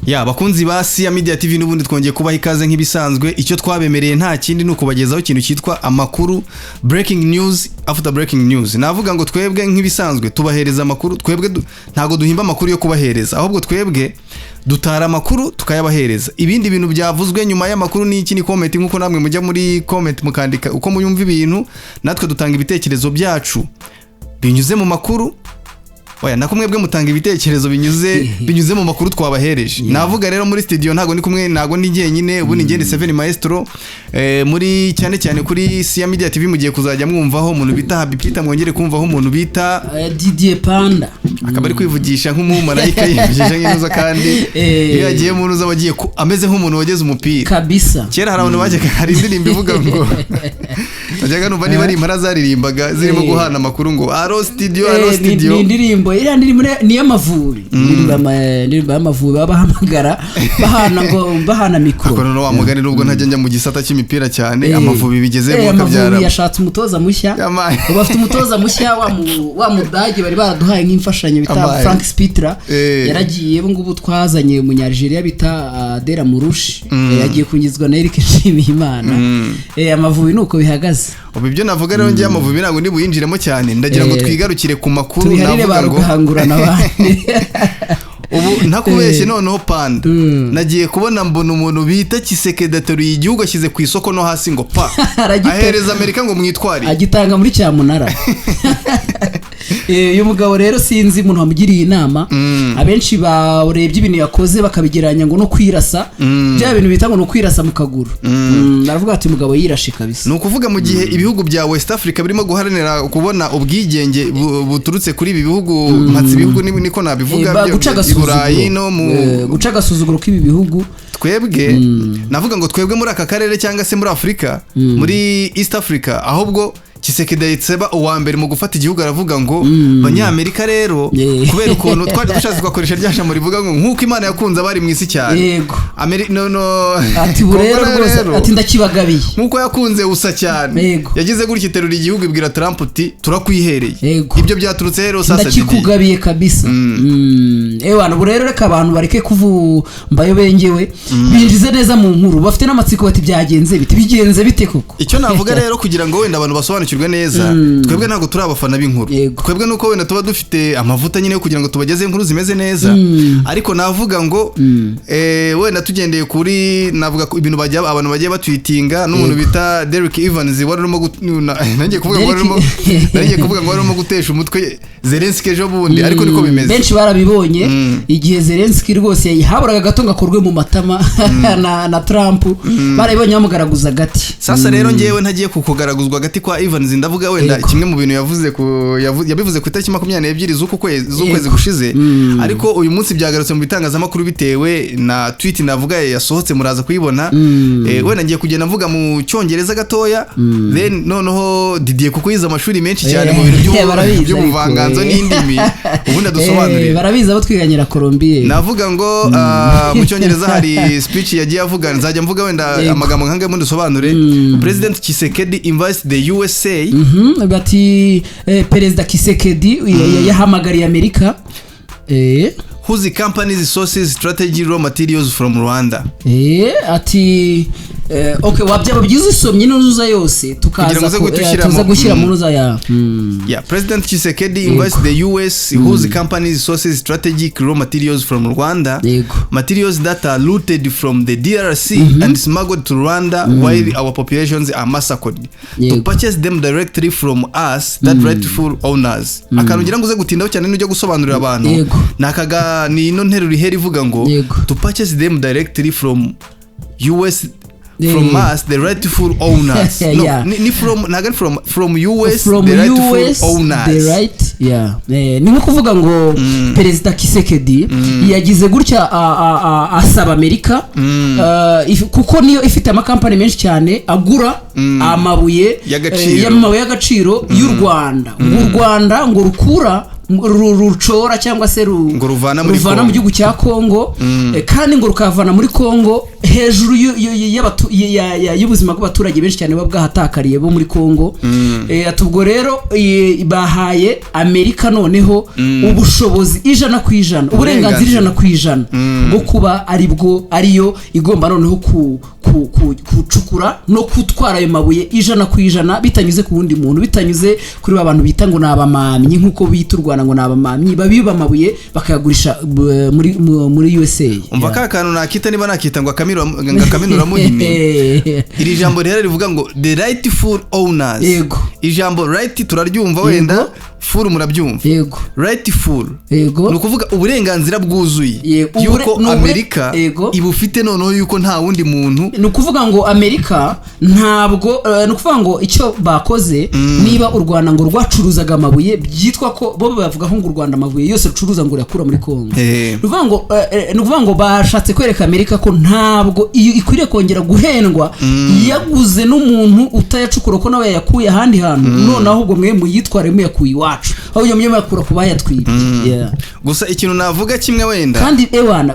Ya bakunzi ba Sia Media TV, n'ubundi twongeye kubaha ikaze nk'ibisanzwe. Icyo twabemereye nta kindi, ni ukubagezaho ikintu cyitwa amakuru, breaking news after breaking news. Navuga ngo twebwe nk'ibisanzwe tubahereza amakuru. Twebwe ntago duhimba amakuru yo kubahereza, ahubwo twebwe dutara amakuru tukayabahereza. Ibindi bintu byavuzwe nyuma y'amakuru ni iki? Ni comment, nk'uko namwe mujya muri comment mukandika uko muyumva ibintu. Natwe dutanga ibitekerezo byacu binyuze mu makuru. Oya, nako mwebwe mutanga ibitekerezo binyuze mu makuru twabahereje. Navuga rero muri studio ntago ndi kumwe, ntago ndi jyenyine. Ubu ni ngende Seven Maestro, muri cyane cyane kuri Sia Media TV mugiye kuzajya mwumvaho umuntu bita Happy Peter, mwongere kumvaho umuntu bita Didier Panda. Akaba ari kwivugisha nk'umumarayika, yivugisha nk'intuza, kandi iyo yagiye mu ntuza aba agiye ameze nk'umuntu wageze umupira. Kabisa. Kera hari abantu bajyaga, hari indirimbo ivuga ngo, najyaga numva niba ari Impara zaririmbaga zirimo guhana amakuru ngo "Allo studio, allo studio". Ni indirimbo, iriya ndirimbo ni iy'Amavubi, indirimbo y'Amavubi, baba bahamagara bahana ngo bahana mikoro. Ariko noneho wa mugani, nubwo ntajya njya mu gisata cy'imipira cyane, Amavubi bigeze mu Amavubi kabyara. yashatse umutoza mushya. Yamaye. Ubu bafite umutoza mushya, wa mudage bari baraduhaye nk'imfashanyo bita Amaye. Frank Spittler. Yaragiye, ubu ngubu twazanye Umunyalgeria bita Adel Amrouche. Yagiye kungizwa na Eric Nshimiyimana. Amavubi ni uko bihagaze. Ubu ibyo navuga rero, ngiye Amavubi ntabwo ndi buyinjiremo cyane, ndagira ngo twigarukire ku makuru. Tubiharire ba Navuga ngo Rugangurana abandi. Ubu ntakubeshye, noneho Panda, nagiye kubona mbona umuntu bita Tshisekedi ateruye igihugu, ashyize ku isoko no hasi ngo pa, ahereza Amerika ngo mwitwarire. Agitanga muri cyamunara. Uyu mugabo rero sinzi umuntu wamugiriye inama. Abenshi barebye ibintu yakoze bakabigereranya ngo no kwirasa, bya bintu bita ngo ni ukwirasa mu kaguru. Baravuga ati umugabo yirashe kabisa. Ni ukuvuga mu gihe ibihugu bya West Africa birimo guharanira kubona ubwigenge buturutse kuri ibi bihugu mpatse ibihugu, niko nabivuga, guca i agasuzuguro. Burayi no mu Guca agasuzuguro k'ibi bihugu. Twebwe navuga ngo twebwe muri aka karere cyangwa se muri Afurika, muri East Africa, ahubwo Tshisekedi yahise uwa mbere mu gufata igihugu, aravuga ngo Banyamerika rero, kubera ukuntu twari dushatse twakoresha rya jambo rivuga ngo nk'uko Imana yakunze abari mu isi cyane. No no. Ati ubu rero Kongo rwose rero, ati ndakibagabiye. Nk'uko yakunze USA cyane, yagize gutya iterura igihugu, ibwira Trump uti "Turakwihereye." Ibyo byaturutse rero sasa, Didier. Ndakikugabiye kabisa. Ewana, ubu rero reka abantu bareke kuvumbayo bengewe, binjize neza mu nkuru. Bafite n'amatsiko bati byagenze bite, bigenze bite koko? Icyo navuga rero, kugira ngo wenda abantu basobanukirwe neza, twebwe ntabwo turi abafana b'inkuru. Twebwe nuko wenda tuba dufite amavuta nyine yo kugira ngo tubagezeho inkuru zimeze neza, ariko navuga ngo wenda tugendeye kuri, navuga ko ibintu bagiye, abantu bagiye batwitinga n'umuntu bita Derek Evans wari urimo nangiye kuvuga ngo wari urimo nangiye kuvuga ngo wari urimo gutesha umutwe Zelensky ejo bundi, ariko niko bimeze. Benshi barabibonye igihe Zelensky rwose haburaga gato ngo akorwe mu matama na Trump, barabibonye bamugaraguza agati. Sasa rero ngewe ntagiye kukugaraguzwa agati kwa Evans, ndavuga wenda kimwe mu bintu yavuze yabivuze ku itariki 22 z'uku kwezi, z'ukwezi gushize, ariko uyu munsi byagarutse mu bitangazamakuru bitewe na tweet navuga yasohotse, muraza kuyibona. Wenda ngiye kugenda mvuga mu Cyongereza gatoya, then noneho Didier, kuko yize amashuri menshi cyane mu bintu Barabizi by'ubuvanganzo ariko, n'indimi, ubundi adusobanurire. Barabizi abo twiganyira Colombie. Navuga ngo mu Cyongereza hari speech yagiye avuga, nzajya mvuga wenda amagambo nk'angaya mundi usobanure. President Tshisekedi invites the USA. Bati Perezida Tshisekedi yahamagariye Amerika whose companies sources strategy raw materials from Rwanda. Ati okay, wabyaba byiza usomye inuza yose Kugira ngo tukaza uze guhita ushyiramo. Tuza gushyira mu nuza ya Yeah, President Tshisekedi invites the US, whose companies sources strategic raw materials from Rwanda, materials that are looted from the DRC and smuggled to Rwanda while our populations are massacred, to purchase them directly from us, that rightful owners. Akantu ngira ngo uze gutindaho cyane nujya gusobanurira abantu ni akaga, ni ino nteruro ihera ivuga ngo to purchase them directly from US, from us, the rightful owners. No, ni from, ntabwo ari from US, from the rightful US owners. The right, yeah. Ni nko kuvuga ngo Perezida Tshisekedi yagize gutya asaba Amerika, kuko niyo ifite amakampani menshi cyane agura amabuye y'agaciro. Y'amabuye y'agaciro y'u Rwanda, ngo u Rwanda ngo rukura Rucora cyangwa se Ngo ruvana muri ruvana mu Congo. gihugu cya Kongo, kandi ngo rukavana muri Kongo hejuru y'ubuzima bw'abaturage benshi cyane buba bwahatakariye bo muri Kongo. Ati ubwo rero bahaye Amerika noneho ubushobozi 100%, uburenganzira 100% bwo kuba aribwo ariyo igomba noneho gucukura no gutwara ayo mabuye 100% bitanyuze ku wundi muntu, bitanyuze kuri ba bantu bita ngo ni abamamyi, nk'uko bita u Rwanda ngo ni abamamyi babiba amabuye bakayagurisha muri USA. Umva, ka kantu nakita, niba nakita ngo akaminuramuhini, iri jambo rero rivuga ngo "the rightful owners". Ijambo right turaryumva wenda, full murabyumva. Rightful ni ukuvuga uburenganzira bwuzuye yuko Amerika ibufite noneho, yuko nta wundi muntu. Ni ukuvuga ngo Amerika ntabwo, ni ukuvuga ngo icyo bakoze, niba u Rwanda ngo rwacuruzaga amabuye, byitwa ko bo bavuga ko ngo u Rwanda amabuye yose rucuruza ngo ruyakura muri Kongo. Ni ukuvuga ngo bashatse kwereka Amerika ko ntabwo iyo ikwiriye kongera guhendwa yaguze n'umuntu utayacukura, ko nawe yayakuye ahandi hantu. Noneho ahubwo mwe muyitware muyakuye iwacu, ahubwo mujye muyakura ku bayatwibye. Yeah. Gusa ikintu navuga kimwe wenda, Kandi ewana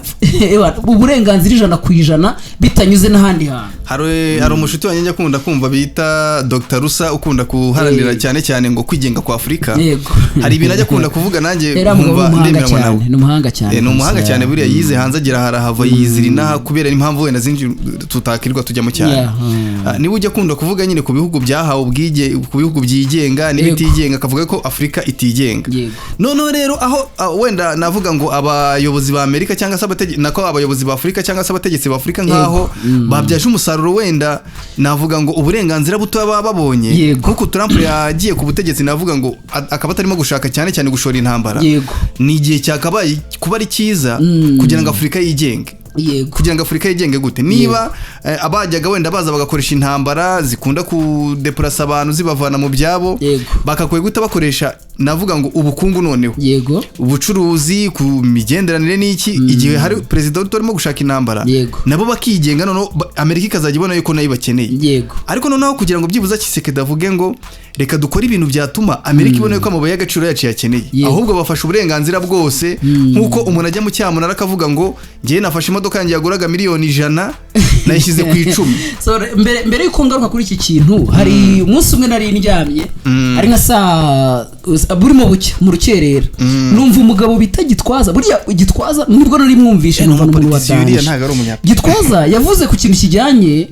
ewana, uburenganzira 100% bitanyuze n'ahandi hantu. Hari umushuti wanjye njya akunda kumva bita Dr Rusa, ukunda kuharanira cyane cyane ngo kwigenga kwa Afurika. Hari ibintu ajya akunda kuvuga nanjye Era mugabo nkumva w'umuhanga ndemeranywa nawe. cyane, ni umuhanga cyane. Ni umuhanga Kabisa. cyane. Buriya yize hanze, agera harahava, yizira inaha kubera impamvu wenda zinshi tutakirirwa tujyamo cyane. Ah, niba ujya akunda kuvuga nyine ku bihugu byahawe ubwige, ku bihugu byigenga n'ibitigenga, akavuga ko Afurika itigenga. Noneho rero aho wenda navuga ngo abayobozi ba Amerika cyangwa se nako abayobozi ba Afurika cyangwa se abategetsi ba Afurika, nkaho babyaje umusaruro wenda navuga ngo uburenganzira buto baba babonye, nk'uko Trump yagiye ku butegetsi, navuga ngo akaba atarimo gushaka cyane cyane gushora intambara, ni igihe cyakabaye kuba ari cyiza kugira ngo Afurika yigenge. Kugira ngo Afurika yigenge gute? Niba abajyaga wenda baza bagakoresha intambara zikunda kudepurasa abantu zibavana mu byabo, bakakwiye guhita bakoresha navuga ngo ubukungu noneho, ubucuruzi, ku migenderanire n'iki, igihe hari perezida utarimo gushaka intambara, nabo bakigenga, noneho Amerika ikazajya ibona yuko nayo ibakeneye. Ariko noneho kugira ngo byibuze Tshisekedi avuge ngo reka dukore ibintu byatuma Amerika ibona yuko amabuye y'agaciro yacu yakeneye, ahubwo bafashe uburenganzira bwose, nk'uko umuntu ajya mu cyamunara akavuga ngo ngewe nafashe imodoka yanjye yaguraga miliyoni 100 nayishyize ku 10. So, mbere yuko ngaruka kuri iki kintu, hari umunsi umwe nari ndyamye, ari nka saa burimo bucya mu rukerera, numva umugabo bita Gitwaza. Buriya Gitwaza nibwo nari mwumvishe, numva ni umuntu wa Umupolitisiye uriya danger. ntabwo ari Gitwaza yavuze ku kintu kijyanye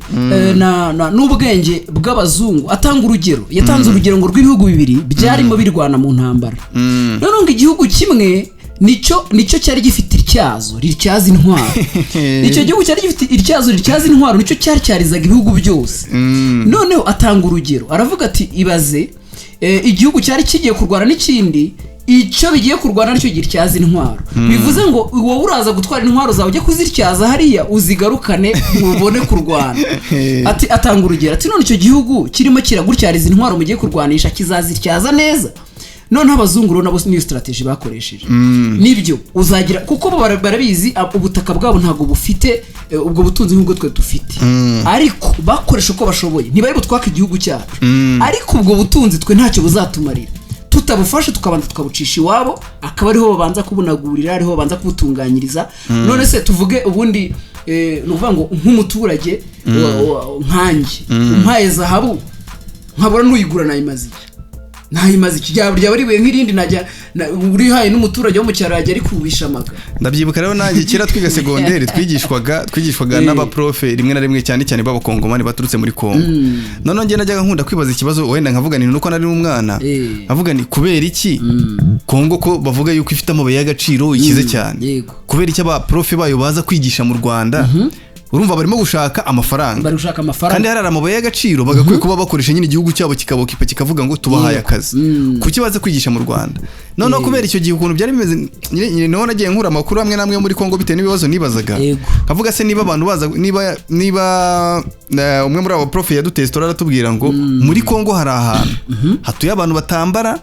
n'ubwenge bw'abazungu, atanga urugero, yatanze urugero ngo rw'ibihugu bibiri byarimo birwana mu ntambara. Noneho ngo igihugu kimwe nicyo cyari gifite ityazo rityaza intwaro. Icyo gihugu cyari gifite ityazo rityaza intwaro nicyo cyari cyarizaga ibihugu byose. Noneho atanga urugero, aravuga ati ibaze igihugu cyari kigiye kurwana n'ikindi, icyo bigiye kurwana nicyo gityaza intwaro. Bivuze ngo wowe uraza gutwara intwaro zawe ujye kuzityaza hariya, uzigarukane mubone kurwana. Ati, atanga urugero ati none icyo gihugu kirimo kiragutyariza intwaro mugiye kurwanisha kizazityaza neza? Noneho abazungu rero nabo niyo strategy bakoresheje. Nibyo uzagira, kuko bo barabizi, ubutaka bwabo ntabwo bufite ubwo butunzi nk'ubwo twe dufite, ariko bakoresha uko bashoboye. Ntibari butwake igihugu cyacu, ariko ubwo butunzi twe ntacyo buzatumarira tutabufashe tukabanza tukabucisha iwabo, akaba ariho babanza kubunagurira, ariho babanza kubutunganyiriza. None se tuvuge ubundi, ni ukuvuga ngo nk'umuturage nkanjye umpaye zahabu nkabura n'uyigura, nayimaze iki? Nayimaze iki? Ryaba ari ibuye nk'irindi, najya urihaye n'umuturage wo mu cyaro yajya ari kubisha amaga. Ndabyibuka rero nanjye kera twiga segonderi, twigishwaga n'abaprofe rimwe na rimwe, cyane cyane b'abakongomani baturutse muri Kongo. Noneho njye najyaga nkunda kwibaza ikibazo, wenda nkavuga ni nuko nari umwana, nkavuga ni kubera iki Kongo ko bavuga yuko ifite amabuye y'agaciro, ikize cyane, kubera iki abaprofe bayo baza kwigisha mu Rwanda? Urumva barimo gushaka amafaranga. Bari gushaka amafaranga. Kandi hari amabuye y'agaciro, bagakwiye kuba bakoresha nyine igihugu cyabo kikabokipa, kikavuga ngo tubahaye akazi. Kuki baza kwigisha mu Rwanda? Noneho kubera icyo gihe ukuntu byari bimeze nyine, niho nagiye nkura amakuru amwe n'amwe yo muri Kongo bitewe n'ibibazo nibazaga, nkavuga se niba abantu baza, niba umwe muri abo prof yaduteye story, aratubwira ngo muri Kongo hari ahantu hatuye abantu batambara,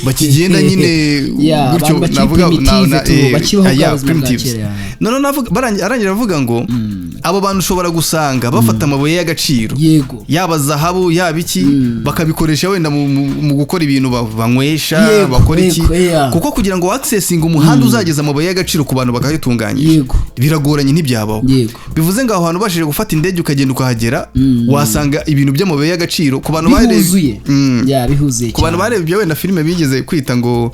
bakigenda nyine Yeah, gutyo, abantu bakiri navuga primitive tu, bakibaho bwa yeah, buzima bwa primitives. kera. Noneho arangira avuga ngo abo Abo bantu ushobora gusanga bafata amabuye y'agaciro, yaba zahabu, yaba iki, bakabikoresha wenda mu gukora ibintu banywesha, bakora iki, kuko kugira ngo waccessinge umuhanda uzageza amabuye y'agaciro ku bantu bakayatunganyije, biragoranye, ntibyabaho. Bivuze ngo aho hantu ubashije gufata indege ukagenda ukahagera, wasanga ibintu by'amabuye y'agaciro ku bantu Bihuzuye. Ya, bihuzuye Ku bantu cyane. barebye ibyo wenda filime bigeze kwita ngo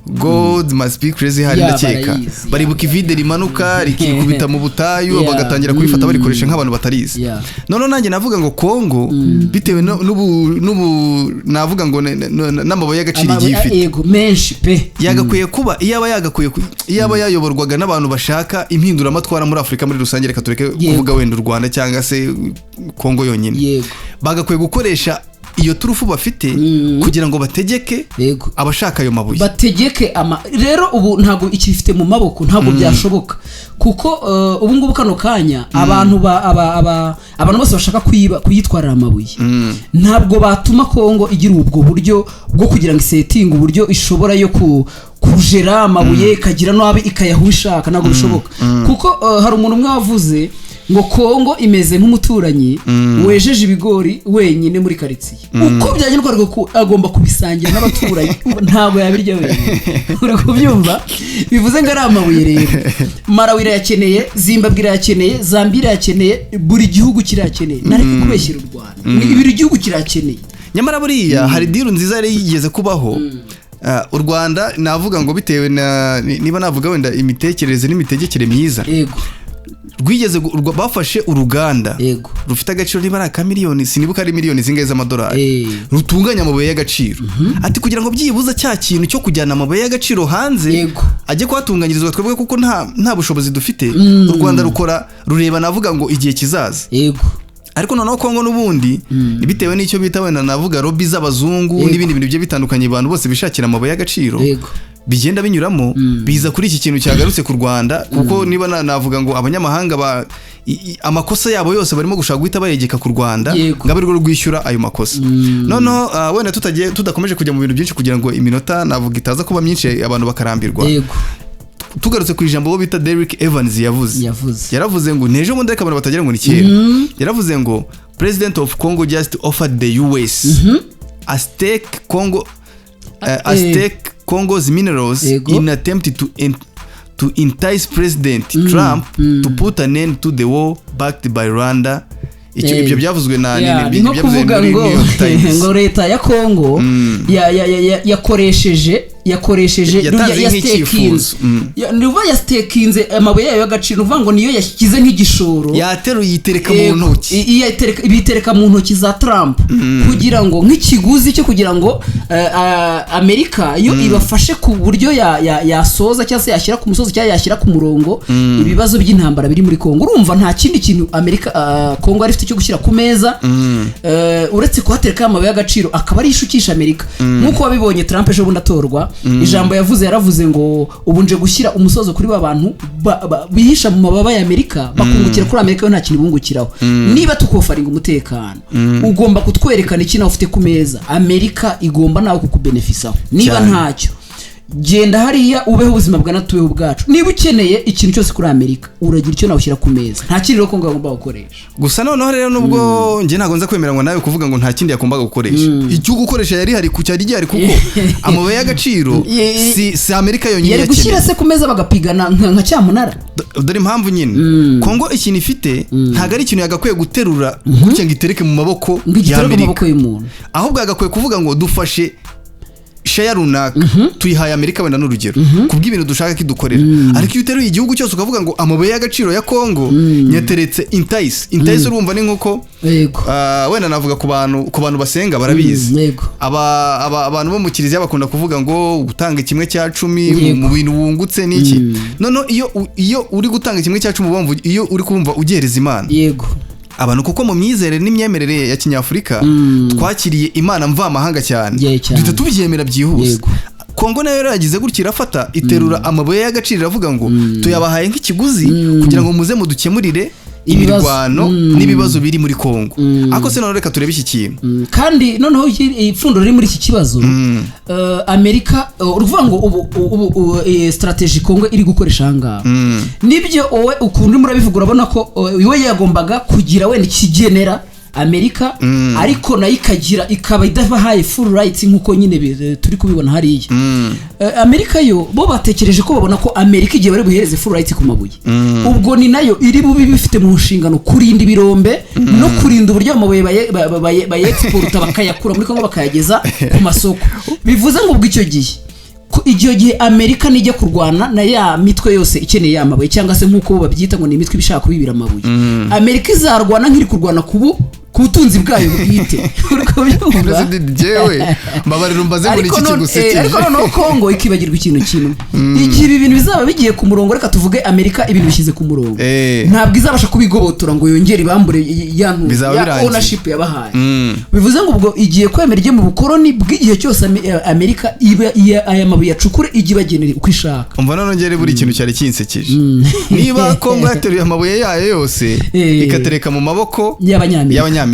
God Must Be Crazy, hari ndakeka barayizi, baribuka ivide rimanuka rikikubita mu butayu, bagatangira kubifata barikoresha nk'abantu batarizi. Noneho nanjye navuga ngo Kongo, bitewe n'ubu navuga ngo n'amabuye y'agaciro igiye ifite, Yego, menshi pe. yagakwiye kuba iyaba yayoborwaga n'abantu bashaka impinduramatwara muri Afurika muri rusange, reka tureke kuvuga wenda u Rwanda cyangwa se Kongo yonyine, bagakwiye gukoresha iyo turufu bafite kugira ngo bategeke abashaka ayo mabuye. Bategeke ama rero ubu ntabwo ikibifite mu maboko, ntabwo byashoboka, kuko ubu ngubu kano kanya abantu ba, aba, aba, abantu bose bashaka kuyiba, kuyitwarira amabuye, ntabwo batuma Kongo igira ubwo buryo bwo kugira ngo isettinge uburyo ishobora yo kujera amabuye, ikagira nabi ikayaha ushaka. Ntabwo bishoboka, kuko hari umuntu umwe wavuze ngo Kongo imeze nk'umuturanyi wejeje ibigori wenyine muri karitsiye. Uko byagenda uko ariko agomba kubisangira n'abaturanyi, ntabwo yabirya wenyine. Uri kubyumva? Bivuze ngo ari amabuye rero, Malawi irayakeneye, Zimbabwe irayakeneye, Zambia irayakeneye, buri gihugu kirayakeneye. Nareke kubeshyira u Rwanda. Buri gihugu kirayakeneye. Nyamara buriya hari deal nziza yari yigeze kubaho. U Rwanda, navuga ngo bitewe na niba navuga wenda imitekerereze n'imitegekere myiza, rwigeze bafashe uruganda rufite agaciro niba ari aka miliyoni, sinibuka ari miliyoni zingahe z'amadolari, rutunganya amabuye y'agaciro, ati kugira ngo byibuze cya kintu cyo kujyana amabuye y'agaciro hanze ajye kuhatunganyirizwa twebwe, kuko nta bushobozi dufite. U Rwanda rukora rureba, navuga ngo igihe kizaza. Ariko noneho Kongo n'ubundi ni bitewe n'icyo bita wenda navuga lobby z'abazungu n'ibindi bintu bigiye bitandukanye, abantu bose bishakira amabuye y'agaciro, bigenda binyuramo biza kuri iki kintu cyagarutse ku Rwanda, kuko niba navuga ngo abanyamahanga ba amakosa yabo yose barimo gushaka guhita bayegeka ku Rwanda, ngo abe arirwo rwishyura ayo makosa. Noneho wenda tutagiye, tudakomeje kujya mu bintu byinshi kugira ngo iminota navuga itaza kuba myinshi abantu bakarambirwa, tugarutse ku ijambo bo bita Derek Evans yavuze, Yavuze. yaravuze ngo n'ejo bundi, ariko abantu batagira ngo ni kera, yaravuze ngo "President of Congo just offered the US a stake Congo, a stake Congo's minerals in attempt to entice President Trump to put an end to the war backed by Rwanda." Icyo ibyo byavuzwe na Ni nko byavuzwe kuvuga muri ngo New York Times. ngo leta ya Kongo yakoresheje Yatanze ya nk'icyifuzo. stakinze. Ni ukuvuga yastakinze amabuye yayo y'agaciro, ni ukuvuga ngo niyo yashyize nk'igishoro. Yateruye yitereka mu ntoki. Ibitereka mu ntoki za Trump kugira ngo nk'ikiguzi cyo kugira ngo Amerika yo ibafashe ku buryo yasoza cyangwa se yashyira ku musozi cyangwa yashyira ku murongo ibibazo by'intambara biri muri Kongo. Urumva nta kindi kintu Amerika, Kongo yari ifite cyo gushyira ku meza, uretse kuhatereka amabuye y'agaciro, akaba ari ishukisha Amerika. Nk'uko wabibonye, Trump ejo bundi atorwa, ijambo yavuze, yaravuze ngo ubu nje gushyira umusozo kuri ba bantu bihisha mu mababa ya Amerika, bakungukira kuri Amerika yo nta kintu bungukiraho. Niba tukofferinga umutekano, ugomba kutwerekana iki nawe ufite ku meza, Amerika igomba nawe kukubenefisaho. Niba ntacyo, genda hariya ubeho ubuzima bwa natuweho ubwacu. Niba ukeneye ikintu cyose kuri Amerika, uragira icyo nawe ushyira ku meza. Nta kindi rero Kongo agomba gukoresha. Gusa noneho rero, nubwo njye ntabwo nza kwemeranywa nawe kuvuga ngo nta kindi yagombaga gukoresha, icyo gukoresha yari hari cyari gihari, kuko amabuye y'agaciro si Amerika yonyine Yari gushyira yakeneye. se ku meza bagapigana nka cyamunara? Dore impamvu nyine, Kongo ikintu ifite ntabwo ari ikintu yagakwiye guterura gutya ngo itereke mu maboko Ngo igitereke mu y'Amerika. maboko y'umuntu. Ahubwo yagakwiye kuvuga ngo dufashe share runaka tuyihaye Amerika, wenda n'urugero, kubw'ibintu dushaka ko idukorera. Ariko iyo uteruye igihugu cyose ukavuga ngo amabuye y'agaciro ya Kongo nyateretse entice, urumva ni nk'uko wenda navuga ku bantu basenga barabizi. Abantu bo mu kiliziya bakunda kuvuga ngo gutanga kimwe cya cumi mu bintu wungutse n'iki. Noneho iyo uri gutanga kimwe cya cumi, iyo uri kumva ugihereza Imana, abantu kuko mu myizerere n'imyemerere ya kinyafurika twakiriye imana mvamahanga cyane, Yeah, cyane. duhita tubyemera byihuse. Kongo nayo rero yagize gutya irafata iterura amabuye y'agaciro, iravuga ngo tuyabahaye nk'ikiguzi kugira ngo muze mudukemurire Ibibazo. Imirwano n'ibibazo biri muri Kongo. Ariko se noneho reka turebe iki kintu. Kandi noneho ipfundo riri muri iki kibazo, Amerika, uravuga ngo ubu strategy Kongo iri gukoresha ahangaha, nibyo wowe ukuntu urimo urabivuga, urabona ko we yagombaga kugira wenda ikigenera Amerika, ariko nayo ikagira, ikaba idabahaye full rights nk'uko nyine turi kubibona hariya. Amerika yo, bo batekereje ko babona ko Amerika igihe bari buhereze full rights ku mabuye, ubwo ni nayo iri bube bifite mu nshingano kurinda ibirombe no kurinda uburyo amabuye baye exporta, bakayakura muri Kongo bakayageza ku masoko. Bivuze ngo ubwo icyo gihe icyo gihe Amerika nijya kurwana na ya mitwe yose ikeneye ya mabuye, cyangwa se nk'uko bo babyita ngo ni imitwe ishaka kubibira amabuye, Amerika izarwana nk'iri kurwana ku butunzi bwayo bwite. Uri kubyumva? Mbese jewe mbabarira umbaze ngo ni Ariko iki kigusekeje? Ariko noneho Kongo ikibagirwa ikintu kimwe: igihe ibi bintu bizaba bigiye ku murongo, reka tuvuge Amerika ibintu bishyize ku murongo, ntabwo izabasha kubigobotora ngo yongere ibambure ya Bizaba ya birangiye. ownership yabahaye. Bivuze ngo ubwo igiye kwemera ijye mu bukoroni bw'igihe cyose, Amerika iba aya mabuye acukure, ijye ibagenera uko ishaka. Umva, none ngere buri kintu cyari kinsekeje, niba Kongo yateruye amabuye yayo yose ikatereka mu maboko y'Abanyamerika, y'Abanyamerika,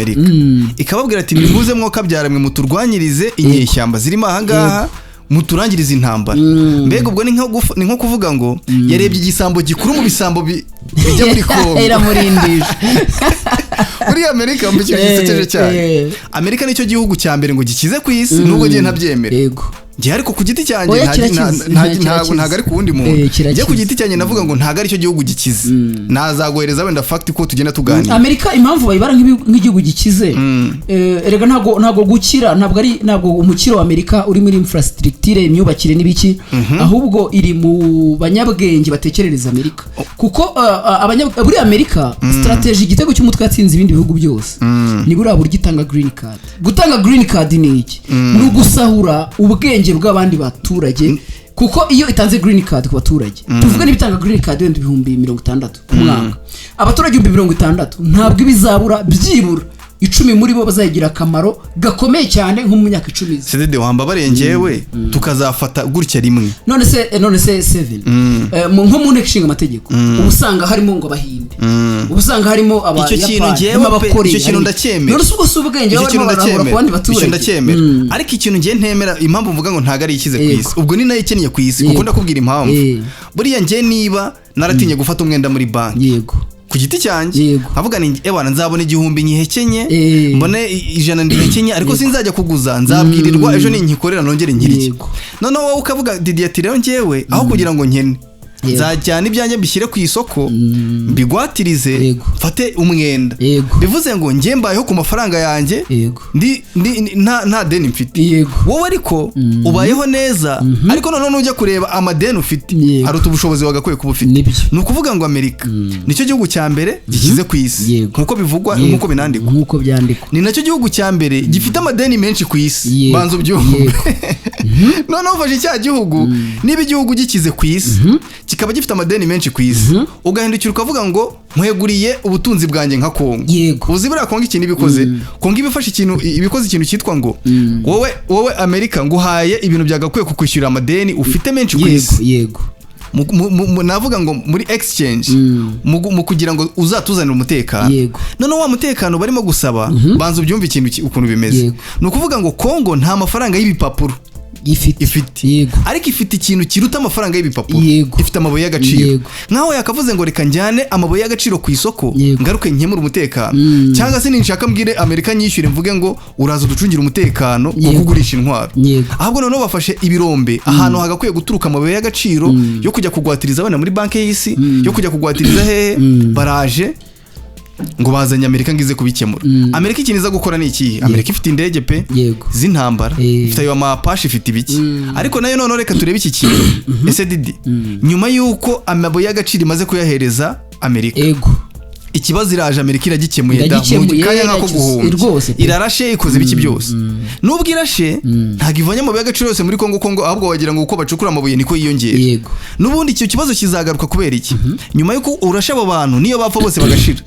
ikababwira ati: "Nimuze mwokabyara mwe, muturwanyirize inyeshyamba zirimo ahangaha, muturangirize intambara." Mbega ubwo ni nko kuvuga ngo yarebye igisambo gikuru mu bisambo bijya muri Kongo, iramurindije. Muri Amerika. Mu kintu gisekeje cyane, Amerika nicyo gihugu cya mbere ngo gikize ku isi, nubwo ngiye ntabyemera. Njye ariko ku giti cyanjye, Oya, kirakize. ntabwo ntabwo ari ku wundi muntu. Kirakize. Njye ku giti cyanjye navuga ngo ntabwo aricyo gihugu gikize. Nazaguhereza wenda fact ko tugenda tuganira. Amerika impamvu bayibara nk'igihugu gikize, erega ntabwo gukira, ntabwo ari, ntabwo umukiro wa Amerika uri muri infrastructure, imyubakire n'ibiki, ahubwo iri mu banyabwenge batekerereza Amerika, kuko muri Amerika strategy, igitego cy'umutwe yatsinze ibindi bihugu byose ni buriya buryo itanga green card. Gutanga green card ni iki? Ni ugusahura ubwenge bw'abandi baturage, kuko iyo itanze green card ku baturage, tuvuge niba itanga green card wenda 60,000 ku mwaka, abaturage 60,000 ntabwo ibizabura byibura 10 muri bo bazagira akamaro gakomeye cyane nko mu myaka 10 iza. Cedede, wambabariye njyewe tukazafata gutya rimwe. None se seven, nko mu nteko ishinga amategeko uba usanga harimo ngo Abahinde, uba usanga harimo Icyo kintu Abayapani, njyewe harimo pe, Abakoreya, icyo kintu ndacyemera. None se ubwo si ubwenge Icyo baba kintu barimo barahura ku ndacyemera, bandi icyo baturage? ndacyemera. Ariko ikintu ngiye ntemera, impamvu mvuga ngo ntabwo ari ikize ku isi, ubwo ni nayo ikennye ku isi, kuko ndakubwira impamvu. Buriya njye niba naratinye gufata umwenda muri banki ku giti cyanjye, nkavuga ni ewana nzabona 1000 nyihekenye, mbone 100 ndihekenye, ariko sinzajya kuguza, nzabwirirwa ejo ninkikorera nongere nkirye. Noneho wowe ukavuga, Didi, ati: "Rero njyewe aho kugira ngo nkene, nzajyana ibyanjye mbishyire ku isoko, mbigwatirize, mfate umwenda." Bivuze ngo njye mbayeho ku mafaranga yanjye, nta deni mfite. Wowe ariko ubayeho neza, ariko noneho nujya kureba amadeni ufite aruta ubushobozi wagakwiye kuba ufite. Ni ukuvuga ngo Amerika nicyo gihugu cya mbere gikize ku isi, nk'uko bivugwa, nk'uko binandikwa. Nk'uko byandikwa. Ni nacyo gihugu cya mbere gifite amadeni menshi ku isi. Banza ubyumve. Noneho ufashe cya gihugu, niba igihugu gikize ku isi kikaba gifite amadeni menshi ku isi, ugahindukira ukavuga ngo nkweguriye ubutunzi bwanjye nka Kongo. Uzi buriya Kongo ikintu ibikoze? Kongo iba ifashe ikintu, ibikoze ikintu cyitwa ngo wowe Amerika nguhaye ibintu byagakwiye kukwishyurira amadeni ufite menshi ku isi. Navuga ngo muri exchange, mu kugira ngo uzatuzanire umutekano. Noneho wa mutekano barimo gusaba, banza ubyumve ikintu ukuntu bimeze. Ni ukuvuga ngo Kongo nta mafaranga y'ibipapuro ifite. ifite, ariko ifite ikintu kiruta amafaranga y'ibipapuro. Ifite amabuye y'agaciro. Nkaho yakavuze ngo reka njyane amabuye y'agaciro ku isoko, ngaruke nkemure umutekano, cyangwa se ninshaka mbwire Amerika nyishyure, mvuge ngo uraza uducungire umutekano wo kugurisha intwaro. Ahubwo noneho bafashe ibirombe ahantu hagakwiye guturuka amabuye y'agaciro yo kujya kugwatiriza abana muri Banki y'Isi, yo kujya kugwatiriza hehe, baraje ngo bazanye Amerika ngo ize kubikemura. Amerika ikintu iza gukora ni ikihe? Amerika ifite indege pe z'intambara, ifite ayo ma Apache, ifite ibiki, ariko nayo noneho reka turebe iki kintu. Ese Didi, nyuma y'uko amabuye y'agaciro imaze kuyahereza Amerika, ikibazo iraje Amerika iragikemuye da mu Iragikemuye, kanya nk'ako guhumbya. Rwose pe. Irarashe, ikoze ibiki byose. Nubwo irashe, ntabwo ivanye amabuye y'agaciro yose muri Kongo. Kongo ahubwo wagira ngo uko bacukura amabuye niko yiyongera. N'ubundi icyo kibazo kizagaruka. Kubera iki? Nyuma y'uko urashe abo bantu, niyo bapfa bose bagashira,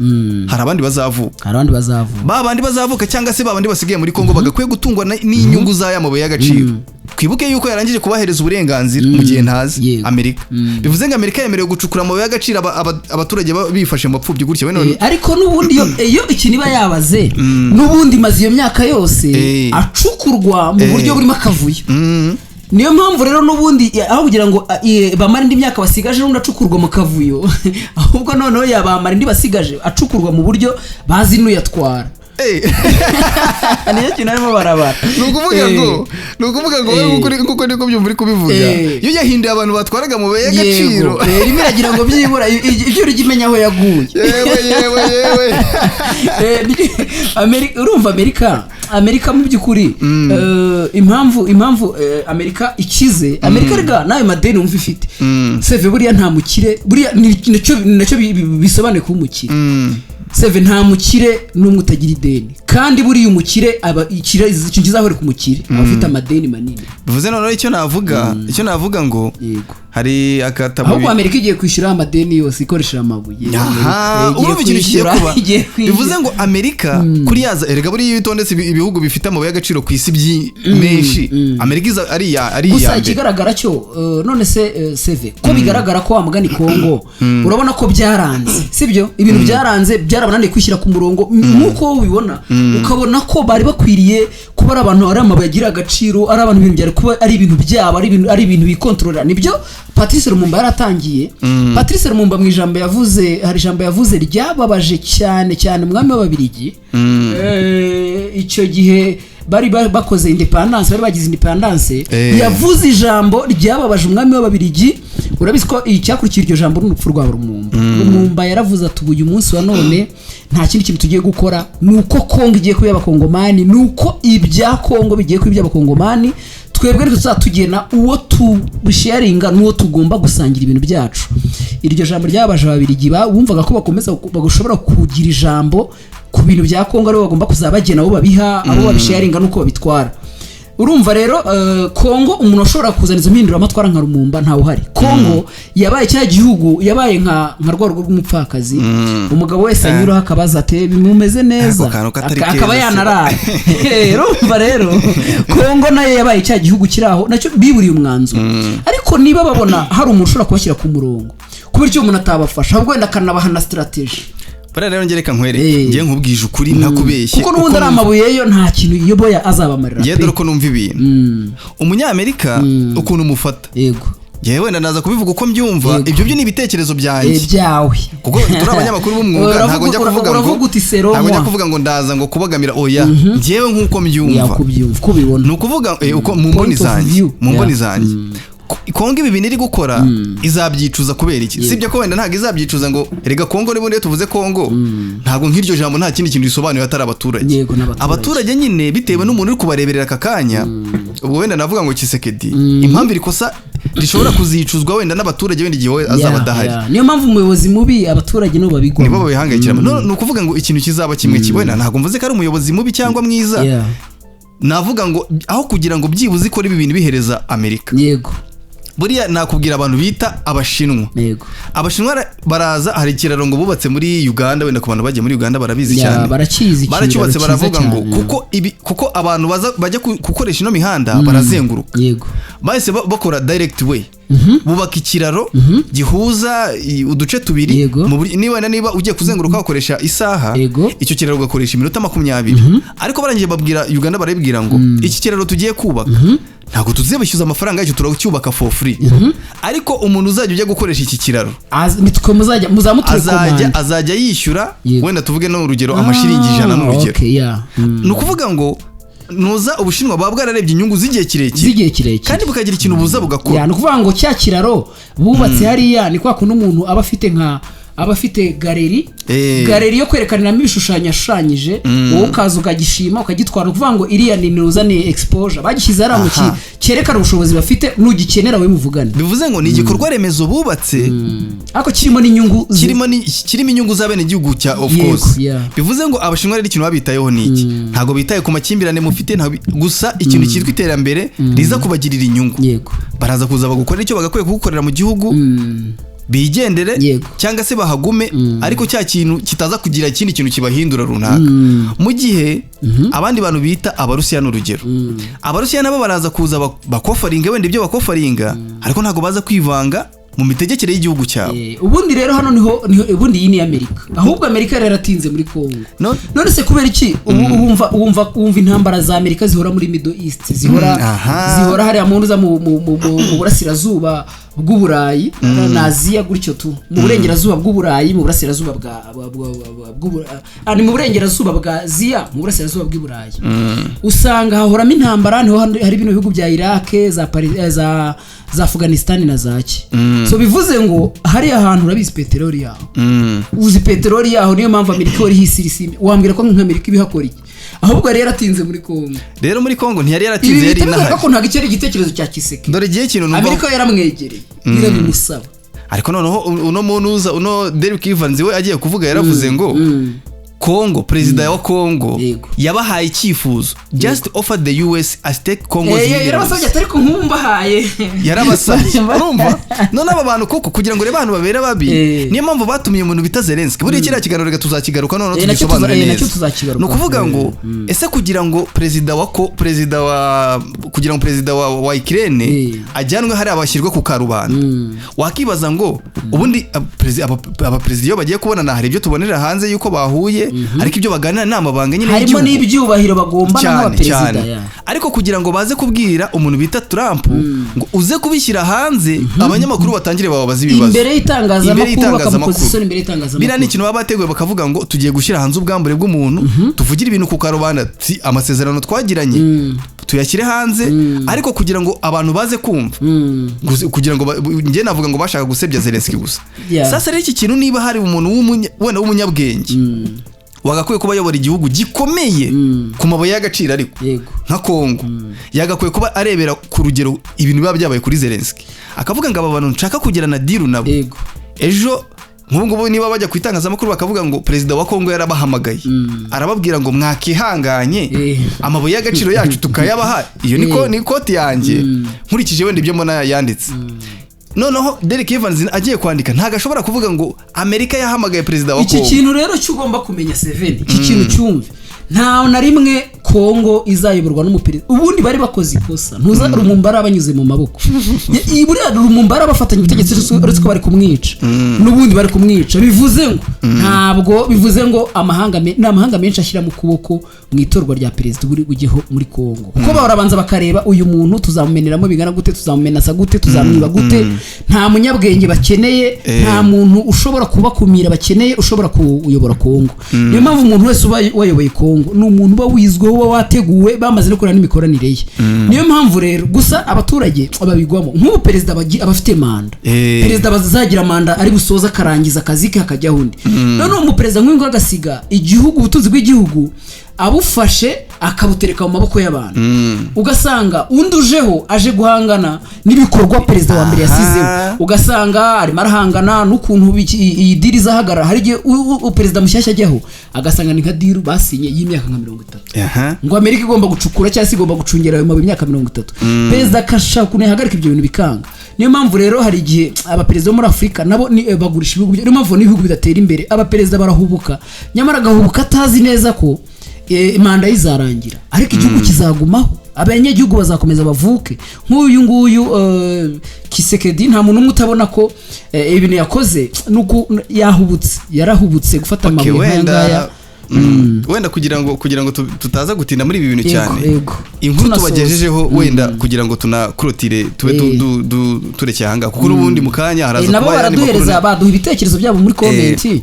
hari abandi bazavuka. Hari abandi bazavuka. Ba bandi bazavuka, cyangwa se ba bandi basigaye muri Kongo bagakwiye gutungwa n'inyungu z'aya mabuye y'agaciro ku Twibuke yuko yarangije kubahereza uburenganzira mu gihe ntazi Amerika. Bivuze ngo Amerika yemerewe gucukura amabuye y'agaciro, abaturage bifashe mu bapfubyi gutya we none. Ariko n'ubundi iyo ikintu iba yabaze, n'ubundi imaze iyo myaka yose acukurwa mu buryo burimo akavuyo. Niyo mpamvu rero n'ubundi aho kugira ngo bamare indi myaka basigaje n'undi acukurwa mu kavuyo, ahubwo noneho yabamara indi basigaje acukurwa mu buryo bazi n'uyatwara. Niyo kintu arimo barabara. Ni ukuvuga ngo wowe nk'uko niko byumva uri kubivuga, iyo yahinduye abantu batwaraga amabuye y'agaciro. Yego. Irimo iragira ngo byibura ibyo ujya imenya aho yaguye. Yewe, yewe, yewe! Urumva Amerika mu by'ukuri, impamvu Amerika ikize, Amerika rega n'ayo madeni wumva ifite, seve, buriya nta mukire, buriya nacyo bisobanuye kuba umukire. Seve, nta mukire n'umwe utagira ideni, kandi buriya umukire aba ikintu kizahora ku mukire aba afite amadeni manini. Bivuze noneho icyo navuga ngo hari akatabo Ahubwo Amerika igiye kwishyura amadeni yose ikoresheje amabuye. Aha. Igiye Urumva ikintu kigiye kwishyura, kuba? igiye kwishyura. Bivuze ngo Amerika kuri yaza, erega buriya iyo utondetse ibihugu bifite amabuye y'agaciro ku isi menshi, Amerika iza ari iya Gusa mbere. ikigaragara cyo, none se, seve, ko bigaragara ko wa mugani Kongo urabona ko byaranze, sibyo? Ibintu byaranze, byarabananiye kwishyira ku murongo nk'uko wowe ubibona, ukabona ko bari bakwiriye kuba ari abantu, ari amabuye agira agaciro, ari abantu, ibintu byari kuba ari ibintu byabo, ari ibintu bikontorora. Nibyo Patrice Lumumba yaratangiye. Patrice Lumumba mu ijambo yavuze, hari ijambo yavuze ryababaje cyane cyane umwami w'Ababirigi. Icyo gihe bari bakoze independence, bari bagize independence. Yavuze ijambo ryababaje umwami w'Ababirigi. Urabizi ko icyakurikiye iryo jambo ni urupfu rwa Lumumba. Lumumba yaravuze ati: "Ubu uyu munsi wa none nta kindi kintu tugiye gukora, ni uko Kongo igiye kuba iy'Abakongomani, ni uko ibya Kongo bigiye kuba iby'Abakongomani. Twebwe nitwe tuzatugena uwo tubisharinga n'uwo tugomba gusangira ibintu byacu." Iryo jambo ryababaje Ababirigi, bumvaga ko bakomeza bashobora kugira ijambo ku bintu bya Kongo, aribo bagomba kuzaba bagena abo babiha, abo babisharinga n'uko babitwara. Urumva rero, Kongo umuntu ushobora kuzana izo mpinduramatwara nka Lumumba ntawe uhari. Kongo yabaye cya gihugu, yabaye nka rwa rugo rw'umupfakazi, umugabo wese anyuraho akabaza ati: "Bimumeze neza?" Ako kantu katari Akaba keza se. yanarara. Urumva rero Kongo nayo yabaye cya gihugu kiri aho, nacyo biburiye umwanzuro. Ariko niba babona hari umuntu ushobora kubashyira ku murongo, kubera icyo umuntu atabafasha, ahubwo wenda akanabaha na strategy. Buriya rero njye reka nkwereke, njye nkubwije ukuri ntakubeshye, Kuko n'ubundi uko ari amabuye yo nta kintu iyoboye azabamarira ngewe pe. Dore uko numva ibintu, umunyamerika ukuntu umufata, ngewe wenda naza kubivuga uko mbyumva. Ibyo byo ni ibitekerezo byanjye, Byawe. kuko turi abanyamakuru b'umwuga. Ntabwo njya kuvuga ngo Uravuga uti ntabwo njya seromwa. kuvuga ngo ndaza ngo kubagamira, oya, njyewe nk'uko mbyumva. Yakubyumva uko ubibona. Ni ukuvuga uko mu mboni Point of zanjye, view. mu mboni zanjye, Kongo ibi bintu iri gukora izabyicuza. Kubera iki? Sibyo ko wenda ntabwo izabyicuza, ngo erega Kongo n'ubundi iyo tuvuze Kongo, ntabwo nk'iryo jambo nta kindi kintu risobanuye atari abaturage. Yego, n'abaturage. Abaturage nyine bitewe n'umuntu uri kubareberera aka kanya, ubwo wenda navuga ngo Tshisekedi, impamvu iri kosa rishobora kuzicuzwa wenda n'abaturage, wenda igihe we azaba adahari. Niyo mpamvu umuyobozi mubi abaturage nibo babigwamo. Nibo babihangayikiramo. No, ni ukuvuga ngo ikintu kizaba kimwe kimwe, wenda ntabwo mvuze ko ari umuyobozi mubi cyangwa mwiza, navuga ngo aho kugira ngo byibuze ikore ibi bintu bihereza Amerika, buriya nakubwira abantu bita Abashinwa. Abashinwa baraza, hari ikiraro ngo bubatse muri Uganda, wenda ku bantu bagiye muri Uganda barabizi cyane. Barakizi ikiraro Baracyubatse, cyiza baravuga ngo cyane. kuko abantu baza bajya gukoresha ino mihanda barazenguruka, bahise bakora direct way, bubaka ikiraro gihuza uduce tubiri. Niba niba ugiye kuzenguruka wakoresha isaha, icyo kiraro ugakoresha iminota 20. Ariko barangije babwira Uganda, barabibwira ngo iki kiraro tugiye kubaka ntabwo tuzibishyuza amafaranga yacyo, turacyubaka for free, ariko umuntu uzajya ujya gukoresha iki kiraro Nitwe muzajya azajya muzamuturekomanda. azajya yishyura, wenda tuvuge no urugero, amashiringi 100, n'urugero. Okay, yeah. Ni ukuvuga ngo nuza Ubushinwa buba bwararebye inyungu z'igihe kirekire Z'igihe kirekire. kandi bukagira ikintu buza bugakora. Ya, ni ukuvuga ngo cya kiraro bubatse hariya ni kwa kundi umuntu aba afite nka aba afite galerie, galerie yo kwerekaniramo ibishushanyo yashushanyije, wowe ukaza ukagishima ukagitwara. Ni ukuvuga ngo iriya ni nuza, ni exposure bagishyize hariya ngo cyerekane ubushobozi bafite, nugikenera we muvugane. Bivuze ngo ni igikorwa remezo bubatse Ariko kirimo n'inyungu kirimo inyungu z'abenegihugu cya of course. Bivuze ngo Abashinwa rero ikintu babitayeho ni iki? Ntabwo bitaye ku makimbirane mufite, ntabwo gusa ikintu cyitwa iterambere riza kubagirira inyungu, baraza kuza bagukorera icyo bagakwiye kugukorera mu gihugu. Bigendere cyangwa se bahagume, ariko cya kintu kitaza kugira ikindi kintu kibahindura runaka, mu gihe abandi bantu bita Abarusiya, ni urugero, Abarusiya nabo baraza kuza bakofferinga wenda ibyo bakofferinga, ariko ntabwo baza kwivanga mu mitegekere y'igihugu cyabo. Ubundi rero hano niho ubundi iyi ni Amerika. Ahubwo Amerika yari yaratinze muri Kongo. No. None se kubera iki ubu wumva intambara za Amerika zihora muri Middle East, zihora zihora hariya mu ntuza mu burasirazuba bw'Uburayi na Aziya gutyo tu, mu burengerazuba bw'Uburayi, mu burasirazuba bwa bwa- bwa- bwa- bw'Ubura- ah, ni mu burengerazuba bwa Aziya, mu burasirazuba bw'i Burayi, usanga hahoramo intambara. Niho hari bino bihugu bya Iraq, za Afghanistan na zaki. So bivuze ngo hariya hantu urabizi peteroli yaho, uzi peteroli yaho, niyo mpamvu Amerika ihora ihisirisime. Wambwira ko nk'Amerika ibihakora iki? Ahubwo yari yaratinze muri Kongo. Rero muri Kongo ntiyari Ibi yaratinze, yari bihita bigaragara inahari. ko ntabwo icyo ari igitekerezo cya Tshisekedi. Dore igihe ikintu numva Amerika yaramwegereye irabimusaba. Ariko noneho uno muntu uza, uno Derek Evans, we agiye kuvuga yaravuze ngo Kongo, perezida wa Kongo yabahaye icyifuzo, just offer the US a stake Congo's minerals. Yarabasabye ati ariko nkumbahaye. Yarabasabye. Urumva none aba bantu koko, kugira ngo urebe abantu babera babi, niyo mpamvu batumiye umuntu bita Zelensky. Buriya kiriya kiganiro reka tuzakigaruka noneho tugisobanure nacyo neza. tuzakigaruka. Ni ukuvuga ngo ese kugira ngo perezida wa ko perezida wa kugira ngo perezida wa Ukraine ajyanwe hariya bashyirwe ku karubanda, wakibaza ngo ubundi abaperezida iyo bagiye kubonana hari ibyo tubonera hanze yuko bahuye, ariko ibyo baganira ni amabanga nyine Harimo y'igihugu. n'ibyubahiro bagombana Cyane. nk'abaperezida. Cyane. Ariko kugira ngo baze kubwira umuntu bita Trump ngo uze kubishyira hanze, abanyamakuru batangire bababaze ibibazo imbere y'itangazamakuru, Imbere y'itangazamakuru. bakamukoza isoni imbere y'itangazamakuru. Biriya ni ikintu baba bateguye, bakavuga ngo tugiye gushyira hanze ubwambure bw'umuntu, tuvugire ibintu ku karubanda, si amasezerano twagiranye tuyashyire hanze, ariko kugira ngo abantu baze kumva, kugira ngo njye navuga ngo bashaka gusebya Zelensky gusa. Sasa rero iki kintu, niba hari umuntu wenda w'umunyabwenge wagakwiye kuba ayobora igihugu gikomeye ku mabuye y'agaciro, ariko nka Kongo, yagakwiye kuba arebera ku rugero ibintu biba byabaye kuri Zelensky, akavuga ngo aba bantu nshaka kugirana deal nabo, ejo nk'ubu ngubu niba bajya ku itangazamakuru bakavuga ngo perezida wa Kongo yarabahamagaye arababwira ngo mwakihanganye amabuye y'agaciro yacu tukayabaha, iyo ni quote yanjye nkurikije wenda ibyo mbona yanditse. Noneho Derek Evans agiye kwandika ntabwo ashobora kuvuga ngo Amerika yahamagaye perezida wa Iki Kongo. kintu rero cyo ugomba kumenya, Seven, iki kintu cyumve, nta na rimwe Kongo izayoborwa n'umuperezida. Ubundi bari bakoze ikosa, ntuza Lumumba banyuze mu maboko. Buriya Lumumba bafatanya ubutegetsi, uretse ko bari kumwica, n'ubundi bari kumwica. Bivuze ngo ntabwo bivuze ngo amahanga ni amahanga menshi ashyira mu kuboko mu itorwa rya perezida uri bujyeho muri Kongo, kuko barabanza bakareba uyu muntu tuzamumeneramo bingana gute, tuzamumenasa gute, tuzamwiba gute. Nta munyabwenge bakeneye, nta muntu ushobora kubakumira bakeneye ushobora kuyobora Kongo. Niyo mpamvu umuntu wese uba wayoboye Kongo ni umuntu uba wizweho, uba wateguwe, bamaze no kureba n'imikoranire ye. Niyo mpamvu rero gusa abaturage babigwamo. Nk'ubu perezida aba afite manda, perezida bazagira manda ari busoze akarangiza akazi ke hakajyaho undi. Noneho umuperezida nk'uyu nguyu agasiga igihugu, ubutunzi bw'igihugu abufashe akabutereka mu maboko y'abantu, ugasanga undi ujeho aje guhangana n'ibikorwa perezida wa mbere yasizeho, ugasanga arimo arahangana n'ukuntu iyi deal izahagarara. Hari igihe perezida mushyashya ajyaho agasanga ni nka deal basinye y'imyaka nka 30, ngo Amerika igomba gucukura cyangwa se igomba gucungira ayo mabuye imyaka 30, perezida akashaka ukuntu yahagarika ibyo bintu bikanga. Niyo mpamvu rero hari igihe abaperezida bo muri Afurika nabo bagurisha ibihugu. Niyo mpamvu n'ibihugu bidatera imbere. Abaperezida barahubuka, nyamara agahubuka atazi neza ko manda ye izarangira, ariko igihugu kizagumaho, abanyagihugu bazakomeza bavuke. Nk'uyu nguyu Tshisekedi, nta muntu umwe utabona ko ibintu yakoze nuko yahubutse, yarahubutse gufata amabuye nk'aya ngaya. Wenda kugira ngo tutaza gutinda muri ibi bintu cyane, inkuru Tunasoza. tubagejejeho, wenda kugira ngo tunakurotire tube turekeye ahangaha, kuko n'ubundi mu kanya haraza Nabo kuba ayandi makuru. baraduhereza, baduha ibitekerezo byabo muri comment,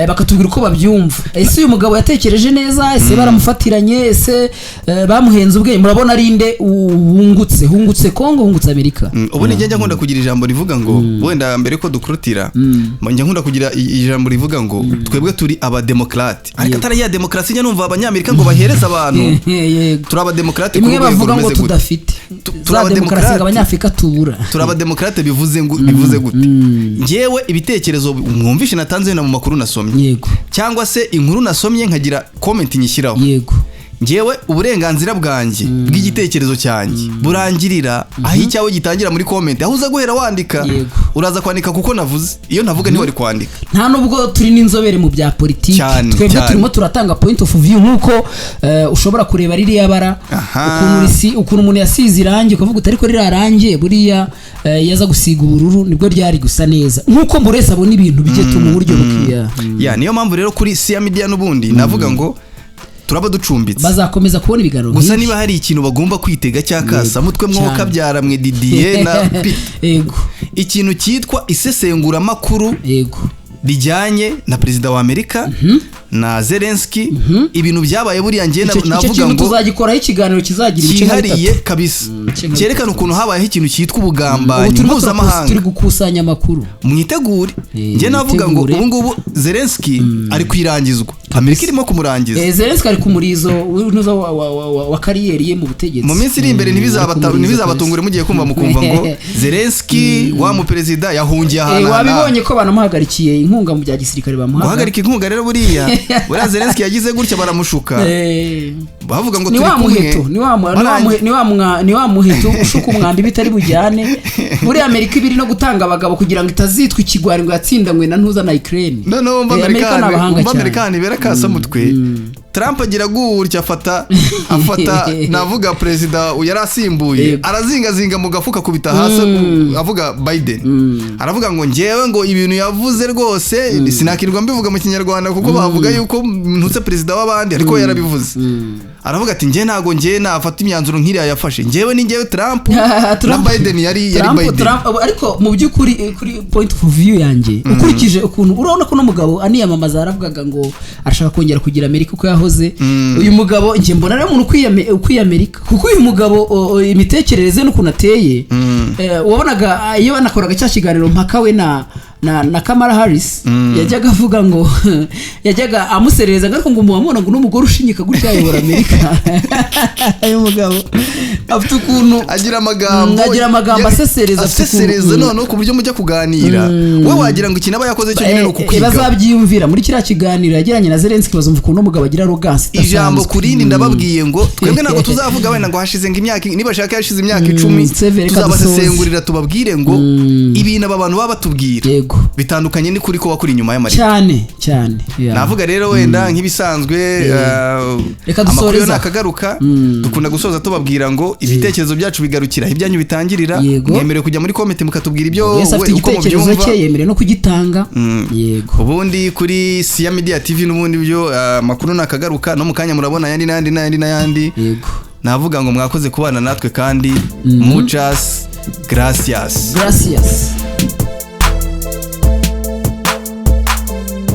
bakatubwira uko babyumva. Ese uyu mugabo yatekereje neza? Ese baramufatiranye? Ese bamuhenze ubwenge? Murabona ari nde wungutse? Hungutse Kongo? Hungutse Amerika? Ubundi njya nkunda kugira ijambo rivuga ngo, wenda mbere ko dukurutira, njya nkunda kugira ijambo rivuga ngo twebwe turi abademokarate, ariko atari ya demokarasi njya numva Abanyamerika ngo bahereza abantu. Turi abademokarate ku Imwe rwego bavuga ngo rumeze gute? tudafite Turi za demokarasi ngo abademokarate. Abanyafurika tubura. Turi abademokarate bivuze ngo bivuze gute? Njyewe ibitekerezo mwumvishe natanze wenda mu makuru nasomye, cyangwa se inkuru nasomye nkagira comment nyishyiraho, Njyewe uburenganzira bwanjye bw'igitekerezo cyanjye burangirira aho icyawe gitangira muri comment, aho uza guhera wandika. Uraza kwandika kuko navuze, iyo ntavuga ntiwari kwandika. Nta nubwo turi n'inzobere mu bya politiki. Twebwe turimo turatanga point of view nk'uko ushobora kureba ririya bara, ukuntu umuntu yasize irangi, ukavuga uti: "Ariko ririya rangi buriya yaza gusiga ubururu nibwo ryari gusa neza," nk'uko buri wese abona ibintu bye tu mu buryo bukwiye. Ya, niyo mpamvu rero kuri Siya Media n'ubundi navuga ngo turaba ducumbitse. Bazakomeza kubona ibiganiro Gusa nk'ibi. niba hari ikintu bagomba kwitega cyakasa mutwe, mwoka byaramwe Didier na Peter, ikintu cyitwa isesenguramakuru rijyanye na perezida wa Amerika na Zelensky, ibintu byabaye buriya njye Icyo navuga kintu ngo tuzagikoraho ikiganiro kizagira ibice nka cyihariye bitatu. kabisa, Ibice nka cyerekana bitatu. ukuntu habayeho ikintu cyitwa Ubu ubugambanyi turimo mpuzamahanga. Turi gukusanya amakuru. Mwitegure. Njye navuga ngo Mwitegure. ubu ngubu Zelensky ari kwirangizwa, Amerika irimo kumurangiza. Zelensky ari ku murizo w'intuza wa carrière ye mu butegetsi. Mu minsi iri imbere Ari ku murizo. ntibizabatungure mugiye kumva mukumva ngo Zelensky wa muperezida yahungiye ahantu aha n'aha. Wabibonye ko banamuhagarikiye inkunga mu bya gisirikare bamuhaga. Guhagarika inkunga rero, buriya Zelensky yagize gutya baramushuka, bavuga ngo Ni turi wa kumwe. muheto, ni wa muheto ushuka umwambi bitari bujyane. Muri Amerika ibiri no gutanga abagabo kugira ngo itazitwa ikigwari ngo yatsindanywe na ntuza na Ukraine. Noneho wumva Amerika ni Amerikani, abahanga wumva cyane. Amerikani bera kasamutwe. Trump agira gutya afata navuga perezida yari asimbuye, arazingazinga mu gafuka, akubita hasi, avuga Biden, aravuga ngo njyewe ngo ibintu yavuze rwose sinakirwa mbivuga mu Kinyarwanda kuko bavuga yuko ntutse perezida w'abandi, ariko yarabivuze, aravuga ati: "Njye ntago njye nafata imyanzuro nk'iriya yafashe, njyewe ni njyewe Trump na Biden yari Biden." Trump, ariko mu by'ukuri kuri point of view yanjye, ukurikije ukuntu urabona ko uno mugabo aniyamamaza yaravugaga ngo arashaka kongera kugira Amerika uko yahoze, uyu mugabo njye mbona ari umuntu ukwiye Amerika, kuko uyu mugabo imitekerereze n'ukuntu ateye, wabonaga iyo banakoraga cya kiganiro mpaka we na Kamala Harris, yajyaga avuga ngo yajyaga amuserereza ngo ariko ngo muwamubona ngo n'umugore ushinyika gutya ayobora Amerika. Uyu mugabo afite ukuntu Agira amagambo. Agira amagambo asesereza, afite Asesereza. Noneho ku buryo mujya kuganira we wagira ngo ikintu aba yakoze cyo nyine ni ukukwiga. Bazabyiyumvira muri kiriya kiganiro yagiranye na Zelensky, bazumva ukuntu umugabo agira arrogance Ijambo idasanzwe. ku rindi, ndababwiye ngo twebwe ntabwo tuzavuga wenda ngo hashize ngo imyaka, nibashaka yashize imyaka 10, Seve, reka tuzabasesengurira tubabwire ngo ibintu aba bantu baba batubwira bitandukanye n'ukuri kuba kuri inyuma y'amarido. Cyane cyane, yeah. Navuga rero wenda nk'ibisanzwe, Reka amakuru yo dusoreze. nakagaruka. Dukunda gusoza tubabwira ngo ibitekerezo byacu bigarukira aho ibyanyu bitangirira. Mwemerewe kujya muri comment mukatubwira ibyo Buri wese afite uko igitekerezo mubyumva. cye, yemerewe no kugitanga, yego. Ubundi kuri Siya Media TV n'ubundi byo amakuru nakagaruka, no mu kanya murabona ayandi n'ayandi n'ayandi n'ayandi. Navuga ngo mwakoze kubana natwe kandi muchas gracias. Gracias.